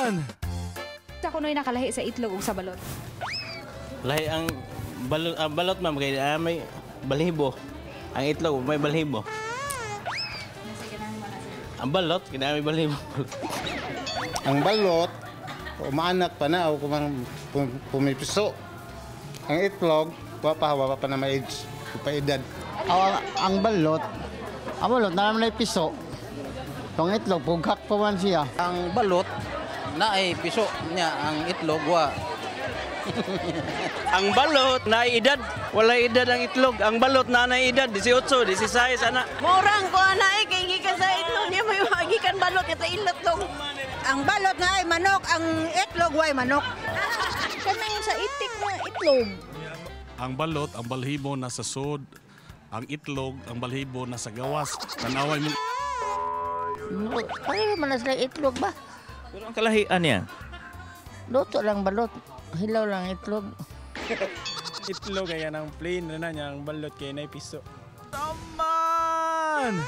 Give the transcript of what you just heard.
Man! Sa kuno'y nakalahi sa itlog ug sa balot? Lahi ang balot, balot, ma'am, kay may balhibo. Ang itlog may balhibo. Ang balot kay may balhibo. Ang balot, umaanak pa na o kumang pumipiso. Ang itlog, wa pa na ma-age, wa pa edad. Ang balot na naman ay piso. Tong itlog, pugak pa man siya. Ang balot na ay piso niya, ang itlog wa. Ang balot na edad, wala edad ang itlog. Ang balot na na edad 18, 16 ana. Murang ko ana eh, kay gikan sa itlog niya may gikan balot ito itlog. Ang balot nga ay manok, ang itlog way manok. Kanang sa itik nga itlog. Ang balot, ang balhibo nasa sud. Ang itlog, ang balhibo nasa gawas. Tanaway mo. Pareho man na sila itlog ba? Pero ang kalahian niya? Luto lang balot, hilaw lang itlog. Itlog kaya ng plain na niya, ang balot kay na piso. Man!